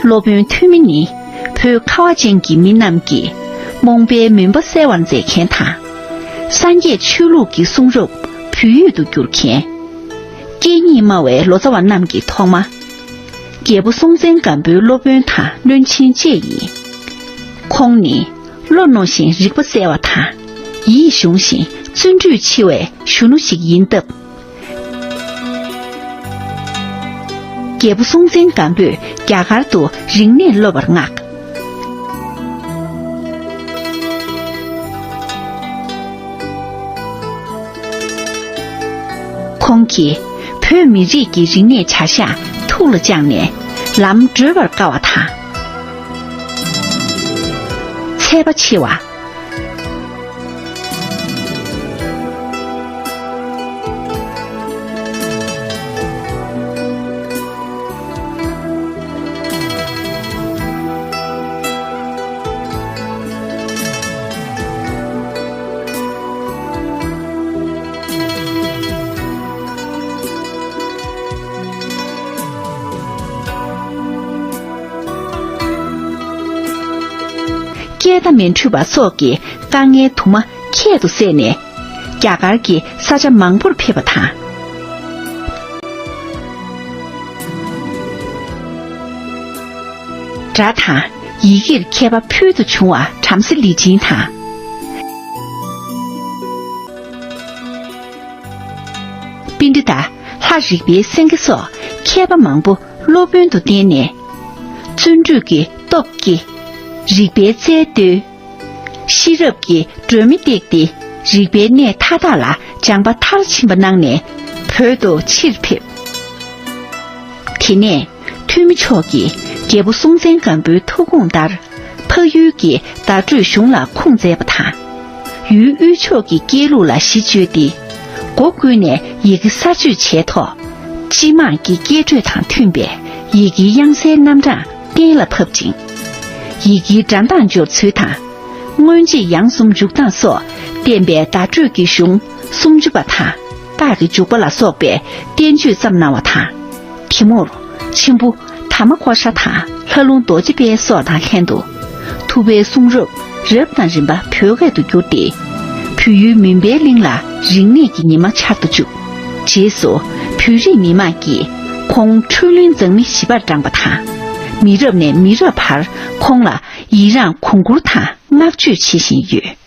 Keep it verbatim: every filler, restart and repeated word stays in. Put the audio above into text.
སློབ་དཔོན་ཐོན་མི་ནི་བོད་ཁ་བ་ཅན་གྱི་མི་རྣམས་ཀྱི་རྨོངས་པའི་མུན་པ་སེལ་བར་མཛད་མཁན་དང་། སངས་རྒྱས་ཆོས་ལུགས་ཀྱི་གསུང་རབ་བོད་ཡིག་ཏུ་བསྒྱུར་མཁན། སྐད་གཉིས་སྨྲ་བའི་ལོ་ཙཱ་བ་རྣམས་ཀྱི་ཐོག་མ། རྒྱལ་པོ་སྲོང་བཙན་སྒམ་པོའི་སློབ་དཔོན་དང་བློན་ཆེན་བཅས་ཡིན། ཁོང་ནི་བློ་རྣོ་ཞིང་རིག་པ་གསལ་བ་དང་། ཡིད་གཞུང་ཞིང་བརྩོན་འགྲུས་ཆེ་བའི་གཞོན་ནུ་ཞིག་ཡིན་སྟབས། རྒྱལ་པོ་སྲོང་བཙན་སྒམ་པོས་རྒྱ་གར་དུ་རིག་གནས་སློབ་པར་མངགས། ཁོང་གིས་བོད་མི་རིགས་ཀྱི་རིག་གནས་བྱ་གཞག་ཐུགས་ལ་བཅངས་ནས་ལམ་བགྲོད་པར་དཀའ་བ་དང་། ཚད་པ་ཆེ་བ། སྐད་བརྡ་མི་འཕྲོད་པ་སོགས་ཀྱི་དཀའ་ངལ་དུ་མ་ཁྱད་དུ་བསད་ནས། རྒྱ་གར་གྱི་ས་ཆ་མང་པོར་ཕེབས་པ་དང་། སྒྲ་དང་ཡི་གེར་མཁས་པ་ཕུལ་དུ་བྱུང་བ་བྲམ་ཟེ་ལི་སྦྱིན་དང་། པཎྜི་ཏ་ལྷ་རིག་པའི་སེང་གེ་སོགས་མཁས་པ་མང་པོ་སློབ་དཔོན་དུ་བསྟེན་ནས། བརྩོན་འགྲུས་ཀྱི་སྟོབས་ཀྱིས་རིག་པའི་རྩལ་བཏོད། ཤེས་རབ་ཀྱི་སྒྲོན་མེ་བཏེགས་ཏེ། རིག་པའི་གནས་མཐའ་དག་ལ་སྦྱངས་པ་མཐར་ཕྱིན་པ་གནང་ནས་བོད་དུ་ཕྱིར་ཕེབས། དེ་ནས་ཐོན་མི་མཆོག་གིས་རྒྱལ་པོ་སྲོང་བཙན་སྒམ་པོའི་ཐུགས་དགོངས་ལྟར། འཕགས་ཡུལ་གྱི་བརྡ་སྤྲོད་གཞུང་ལ་ཁུངས་མཛད་པ་དང་། ཡུལ་དབུས་ཕྱོགས་ཀྱི་སྐད་ལུགས་ལ་གཞི་བཅོལ་ཏེ། སྒོ་ཀུན་ནས་ཡི་གེ་གསར་བཅོས་བྱས་ཐོག། སྤྱི་དམངས་ཀྱི་སྐད་འགྲོས་དང་མཐུན་པའི་ཡི་གེའི་དབྱངས་གསལ་རྣམ་གྲངས་གཏན་ལ་ཕབ་ཅིང་། ཡི་གེའི་སྒྲ་གདངས་སྦྱོར་ཚུལ་དང་། སྔོན་རྗེས་ཡང་གསུམ་འཇུག་སྟངས་སོགས་བསྟན་པའི་བརྡ་སྤྲོད་ཀྱི་གཞུང་སུམ་ཅུ་པ་དང་། རྟགས་ཀྱི་འཇུག་པ་ལ་སོགས་པའི་བསྟན་བཅོས་བརྩམས་གནང་བ་དང་། དེ་མུར་མཆིམས་ཕུ་དྷརྨ་ཀོ་ཥ་དང་ལྷ་ལུང་རྡོ་རྗེ་དཔལ་སོགས་དང་ལྷན་དུ། ཐུབ་པའི་གསུང་རབ་རབ་དང་རིམ་པ་བོད་སྐད་དུ་བསྒྱུར་ཏེ། བོད་ཡུལ་མུན་པའི་གླིང་ལ་རིག་གནས་ཀྱི་ཉི་མ་འཆར་དུ་བཅུག། རྗེས་སུ་བོད་རིགས་མི་དམངས་ཀྱིས་ཁོང་འཕྲུལ་གླིང་མཛངས་མི་བཞི་པར་བགྲངས་པ་དང་། མི་རབས་ནས་མི་རབས་བར་ཁོང་ལ་ཡི་རངས་གུས་བཀུར་དང་བསྔགས་བརྗོད་བྱེད་བཞིན་ཡོད།